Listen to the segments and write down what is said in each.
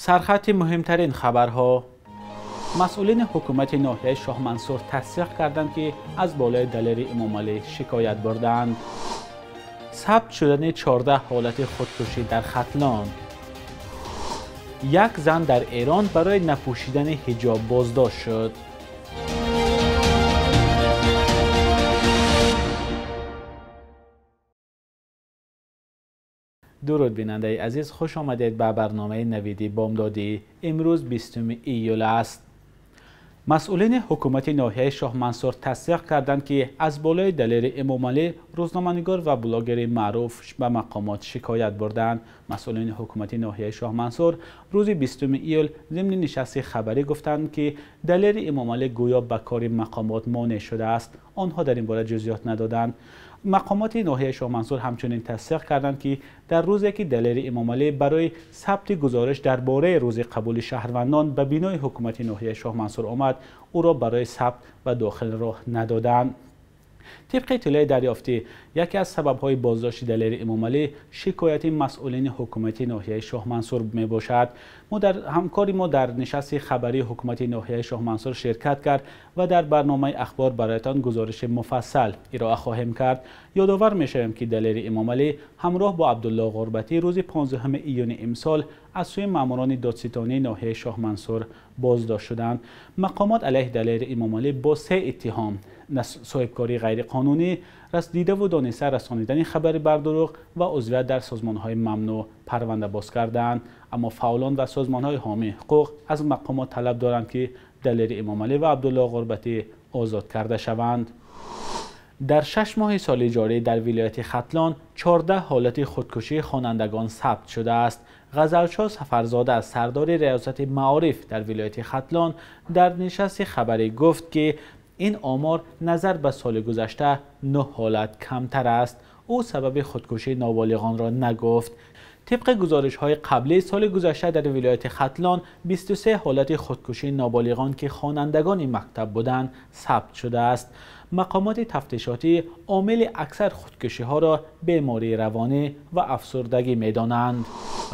Сархати муҳимтарин хабарҳо. Масъулини ҳукумати ноҳияи Шоҳмансур тасдиқ карданд, ки аз болои Далери Эмомалӣ шикоят бурданд. Сабт шудани 14 ҳолати худкушӣ дар Хатлон. Як зан дар Эрон барои напӯшидани ҳиҷоб боздошт шуд. Дуруд бинандаи азиз, хуш омадед ба барномаи Навиди Бомдодӣ. Имрӯз 20 июл аст. Масъулини ҳукумати ноҳияи Шоҳмансур тасдиқ карданд, ки аз болои Далери Эмомалӣ, рӯзноманигор ва блогери маъруф, ба мақомот шикоят бурданд. Масъулини ҳукумати ноҳияи Шоҳмансур рӯзи 20 июл зимни нишасти хабарӣ гуфтанд, ки Далери Эмомалӣ гӯё ба кори мақомот монеъ шудааст. Онҳо дар ин бора ҷузъиёт надоданд. Мақомоти ноҳияи Шоҳмансур ҳамчунин тасдиқ карданд, ки дар рӯзе ки Далери Эмомалӣ барои сабти гузориш дар бораи рӯзи қабули шаҳрвандон ба бинои ҳукумати ноҳияи Шоҳмансур омад, ӯро барои сабт ба дохил роҳ надоданд. Тибқи иттилои дарёфтӣ, яке аз сабабҳои боздошти Далери Эмомалӣ шикояти масъулини ҳукумати ноҳияи Шоҳмансур мебошад. Ҳамкори мо дар нишасти хабарии ҳукумати ноҳияи Шоҳмансур ширкат кард ва дар барномаи ахбор бароятон гузориши муфассал ироа хоҳем кард. Ёдовар мешавем, ки Далери Эмомалӣ ҳамроҳ бо Абдулло Ғурбатӣ рӯзи 15 июни имсол аз сӯи маъмурони додситонии ноҳияи Шоҳмансур боздошт шуданд. Мақомот алайҳи Далери Эмомалӣ бо 3 иттиҳом: соҳибкории ғайриқонунӣ, дидаву дониста расонидани хабари бардурӯғ ва узвият дар созмонҳои мамнӯъ парванда боз карданд. Аммо фаъолон ва созмонҳои ҳомии ҳуқуқ аз мақомот талаб доранд, ки Далери Эмомалӣ ва Абдулло Ғурбатӣ озод карда шаванд. Дар 6 моҳи соли ҷорӣ дар вилояти Хатлон 14 ҳолати худкушии хонандагон сабт шудааст. Ғазалшоҳ Сафарзода, сардори риёсати маориф дар вилояти Хатлон, дар нишасти хабарӣ гуфт, ки ин омор назар ба соли гузашта 9 ҳолат камтар аст. Ӯ сабаби худкушии ноболиғонро нагуфт. Тибқи гузоришҳои қаблӣ, соли гузашта дар вилояти Хатлон 23 ҳолати худкушии ноболиғон, ки хонандагони мактаб буданд, сабт шудааст. Мақомоти тафтишотӣ омили аксар худкушиҳоро бемории равонӣ ва афсурдагӣ медонанд.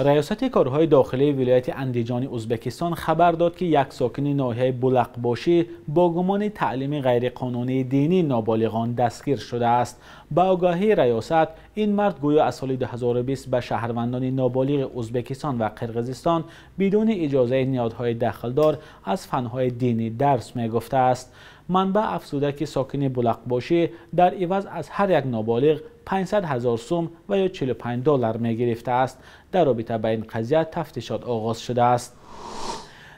Раёсати корҳои дохилии вилояти Андиҷони Ӯзбекистон хабар дод, ки як сокини ноҳияи Булақбошӣ бо гумони таълими ғайриқонунии динии ноболиғон дастгир шудааст. Ба огаҳии раёсат, ин мард гӯё аз соли 2020 ба шаҳрвандони ноболиғи Ӯзбекистон ва Қирғизистон бидуни иҷозаи ниҳодҳои дахлдор аз фанҳои динӣ дарс мегуфтааст. Манбаъ афзуда, ки сокини Булақбошӣ дар иваз аз ҳар як ноболиғ 500 000 сум ва ё 45 доллар мегирифтааст. Дар робита ба ин қазия тафтишот оғоз шудааст.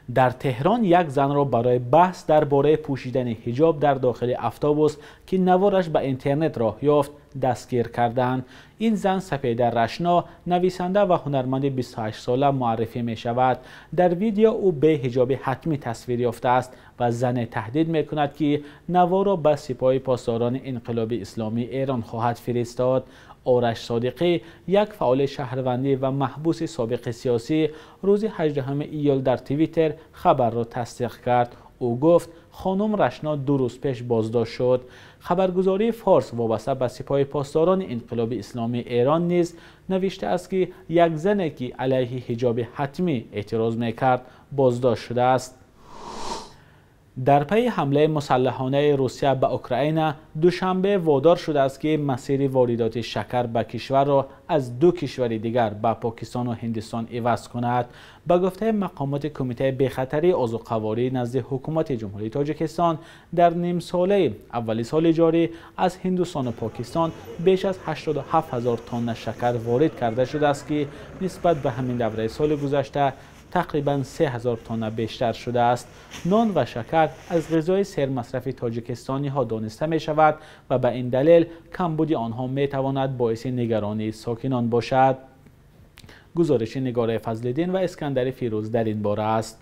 Дар Теҳрон як занро барои баҳс дар бораи пӯшидани ҳиҷоб дар дохили автобус, ки навораш ба интернет роҳ ёфт, дастгир карданд. Ин зан Сапеда Рашно, нависанда ва ҳунарманди 28-сола муаррифӣ мешавад. Дар видео ӯ беҳиҷоби ҳатмӣ тасвир ёфтааст ва зане таҳдид мекунад, ки наворро ба Сипоҳи Посдорони Инқилоби Исломии Эрон хоҳад фиристод. Ораш Содиқӣ, як фаъоли шаҳрвандӣ ва маҳбуси собиқи сиёсӣ, рӯзи 18 июл дар Твиттер хабарро тасдиқ кард. Ӯ гуфт, хонум Рашно 2 рӯз пеш боздошт шуд. Хабаргузории Форс вобаста ба Сипоҳи Посдорони Инқилоби Исломии Эрон низ навиштааст, ки як зане, ки алайҳи ҳиҷоби ҳатмӣ эътироз мекард, боздошт шудааст. Дар пайи ҳамлаи мусаллаҳонаи Русия ба Украина, Душанбе водор шудааст, ки масири воридоти шакар ба кишварро аз 2 кишвари дигар ба Покистону Ҳиндистон иваз кунад. Ба гуфтаи мақомоти Кумитаи бехатарии озуқаворӣ назди ҳукумати Ҷумҳурии Тоҷикистон, дар нимсолаи аввали соли ҷорӣ аз Ҳиндустону Покистон беш аз 87 000 тонна шакар ворид карда шудааст, ки нисбат ба ҳамин давраи соли гузашта тақрибан 3000 тонна бештар шудааст. Нон ва шакар аз ғизои сермасрафи тоҷикистониҳо дониста мешавад ва ба ин далел камбуди онҳо метавонад боиси нигаронии сокинон бошад. Гузориши Нигораи Фазлиддин ва Искандари Фирӯз дар ин бора аст.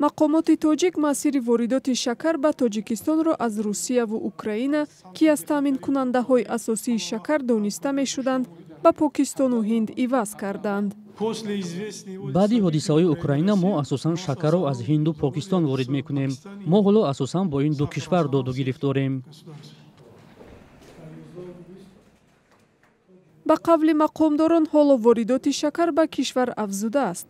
Мақомоти тоҷик масири воридоти шакар ба Тоҷикистонро аз Русияву Украина, ки аз таъминкунандаҳои асосии шакар дониста мешуданд, ба Покистону Ҳинд иваз карданд. Баъди ҳодисаҳои Украина мо асосан шакарро аз Ҳинду Покистон ворид мекунем. Мо ҳоло асосан бо ин ду кишвар доду гирифт дорем. Ба қавли мақомдорон, ҳоло воридоти шакар ба кишвар афзудааст.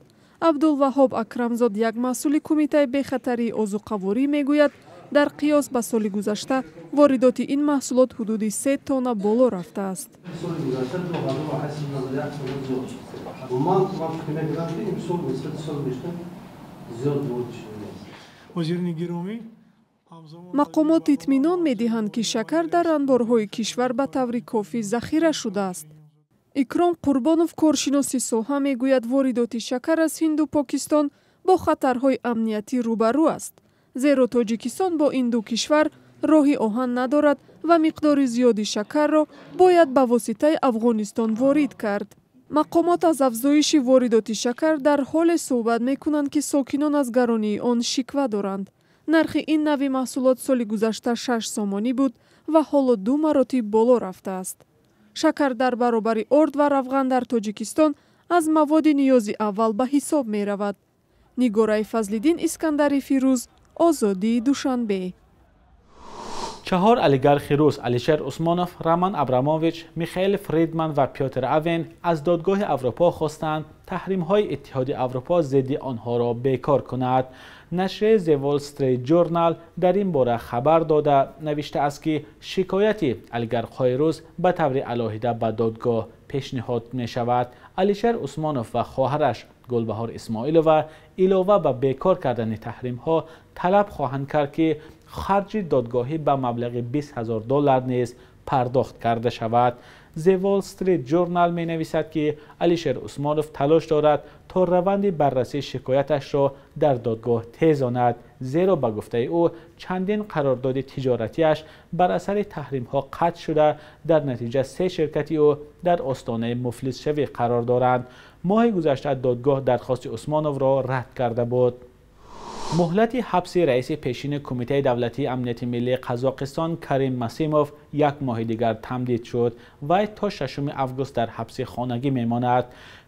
Абдулваҳоб Акрамзод, як масъули Кумитаи бехатарии озуқаворӣ, мегӯяд, дар қиёс ба соли гузашта воридоти ин маҳсулот ҳудуди 3 тонна боло рафтааст. Соли гузашта 2891 тонна зиёд шуд. Ман фикр мекунам, ки имсол нисбати соли гузашта зиёд ворид шудааст. Мақомот итминон медиҳанд, ки шакар дар анборҳои кишвар ба таври кофӣ захира шудааст. Икром Қурбонов, коршиноси соҳа, мегӯяд, воридоти шакар аз Ҳинду Покистон бо хатарҳои амниятӣ рӯбарӯ аст, зеро Тоҷикистон бо ин ду кишвар роҳи оҳан надорад ва миқдори зиёди шакарро бояд ба воситаи Афғонистон ворид кард. Мақомот аз афзоиши воридоти шакар дар ҳоле суҳбат мекунанд, ки сокинон аз гаронии он шиква доранд. Нархи ин нави маҳсулот соли гузашта 6 сомонӣ буд ва ҳоло 2 маротиб боло рафтааст. Шакар дар баробари орд ва равған дар Тоҷикистон аз маводи ниёзи аввал ба ҳисоб меравад. Нигораи Фазлиддин, Искандари Фирӯз, Озодии, Душанбе. Чаҳор олигархи рус Алишер Усмонов, Роман Абрамович, Михаил Фридман ва Пётр Авен аз Додгоҳи Аврупо хостанд таҳримҳои Иттиҳоди Аврупо зидди онҳоро бекор кунад. Нашрияи The Wall Street Journal дар ин бора хабар дода навиштааст, ки шикояти олигархҳои рус ба таври алоҳида ба додгоҳ пешниҳод мешавад. Алишер Усмонов ва хоҳараш Гулбаҳор Исмоилова илова ба бекор кардани таҳримҳо талаб хоҳанд кард, ки харҷи додгоҳӣ ба маблағи 20 000 доллар низ пардохт карда шавад. The Wall Street Journal менависад, ки Алишер Усмонов талош дорад то раванди баррасии шикояташро дар додгоҳ тезонад, зеро ба гуфтаи ӯ чандин қарордоди тиҷоратиаш бар асари таҳримҳо қатъ шуда, дар натиҷа се ширкати ӯ дар остонаи муфлисшавӣ қарор доранд. Моҳи гузашта додгоҳ дархости Усмоновро рад карда буд. Муҳлати ҳабси раиси пешини Кумитаи давлатии амнияти миллии Қазоқистон Карим Масимов як моҳи дигар тамдид шуд. Вай то 6 август дар ҳабси хонагӣ мемонад.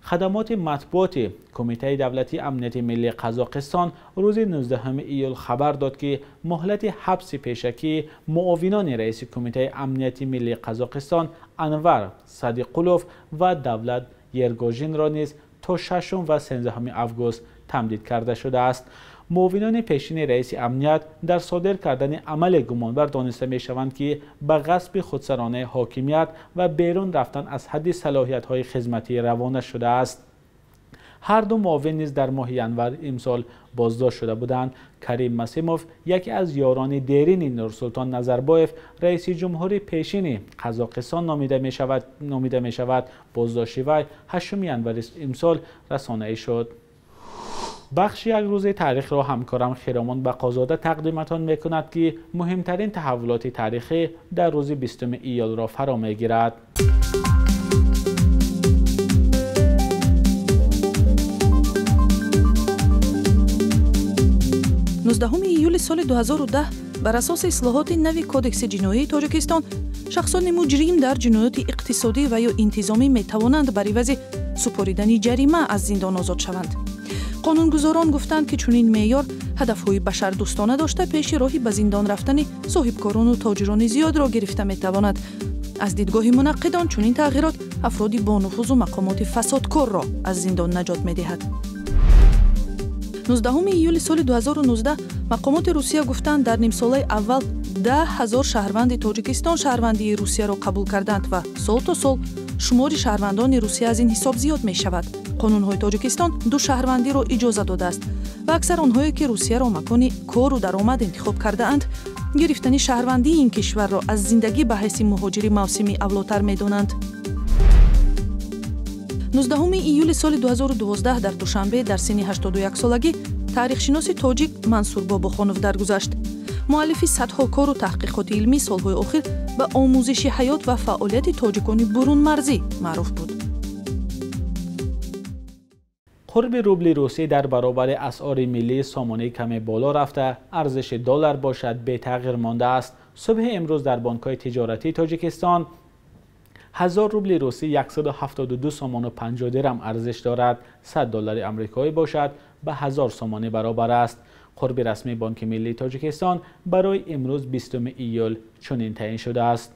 Хадамоти матбуоти Кумитаи давлатии амнияти миллии Қазоқистон рӯзи 19 июл хабар дод, ки муҳлати ҳабси пешакии муовинони раиси Кумитаи амнияти миллии Қазоқистон Анвар Садиқулов ва Давлат Ергожинро низ то 6 ва 13 август тамдид карда шудааст. Муовинони пешини раиси амният дар содир кардани амале гумонбар дониста мешаванд, ки ба ғасби худсаронаи ҳокимият ва берун рафтан аз ҳадди салоҳиятҳои хизматӣ равона шудааст. Ҳар ду муовин низ дар моҳи январ имсол боздошт шуда буданд. Карим Масимов яке аз ёрони дерини Нурсултон Назарбоев, раиси ҷумҳури пешини Қазоқистон номида мешавад. Боздошти вай 8 январи имсол расонаӣ шуд. Бахши як рӯзи таърихро ҳамкорам Хиромон Бақозода тақдиматон мекунад, ки муҳимтарин таҳаввулоти таърихӣ дар рӯзи 20 июлро фаро мегирад. 19 июли соли 2010 бар асоси ислоҳоти нави Кодекси ҷиноии Тоҷикистон шахсони муҷрим дар ҷиноёти иқтисодӣ ва ё интизомӣ метавонанд бар ивази супоридани ҷарима аз зиндон озод шаванд. Қонунгузорон гуфтанд, ки чунин меъёр ҳадафҳои башардӯстона дошта, пеши роҳи ба зиндон рафтани соҳибкорону тоҷирони зиёдро гирифта метавонад. Аз дидгоҳи мунаққидон, чунин тағйирот афроди бонуфузу мақомоти фасодкорро аз зиндон наҷот медиҳад. 19 июли соли 2019 мақомоти Русия гуфтанд, дар нимсолаи аввал 10 000 шаҳрванди Тоҷикистон шаҳрвандии Русияро қабул карданд ва сол то сол шумори шаҳрвандони Русия аз ин ҳисоб зиёд мешавад. Қонунҳои Тоҷикистон ду шаҳрвандиро иҷоза додааст ва аксар онҳое, ки Русияро макони кору даромад интихоб кардаанд, гирифтани шаҳрвандии ин кишварро аз зиндагӣ ба ҳайси муҳоҷири мавсимӣ авлотар медонанд. 19 июли соли 2012 дар Душанбе дар синни 81 солагӣ таърихшиноси тоҷик Мансур Бобохонов даргузашт. Муаллифи садҳо кору таҳқиқоти илмӣ солҳои охир ба омӯзиши ҳаёт ва фаъолияти тоҷикони бурунмарзӣ маъруф буд. Қурби рубли русӣ дар баробари асъори миллии сомонӣ каме боло рафта, арзиши доллар бошад бетағйир мондааст. Субҳи имрӯз дар бонкҳои тиҷоратии Тоҷикистон 1000 рубли русӣ 172 сомону 50 дирам арзиш дорад. 100 доллари амрикоӣ бошад ба 1000 сомонӣ баробар аст. Қурби расмии Бонки миллии Тоҷикистон барои имрӯз, 20 июл, чунин таъин шудааст.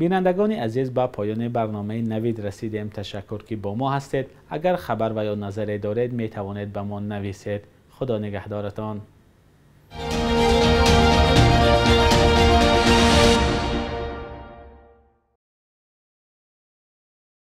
Бинандагони азиз, ба поёни барномаи Навид расидем. Ташаккур, ки бо мо ҳастед. Агар хабар ва ё назаре доред, метавонед ба мо нависед. Худо нигаҳдоратон.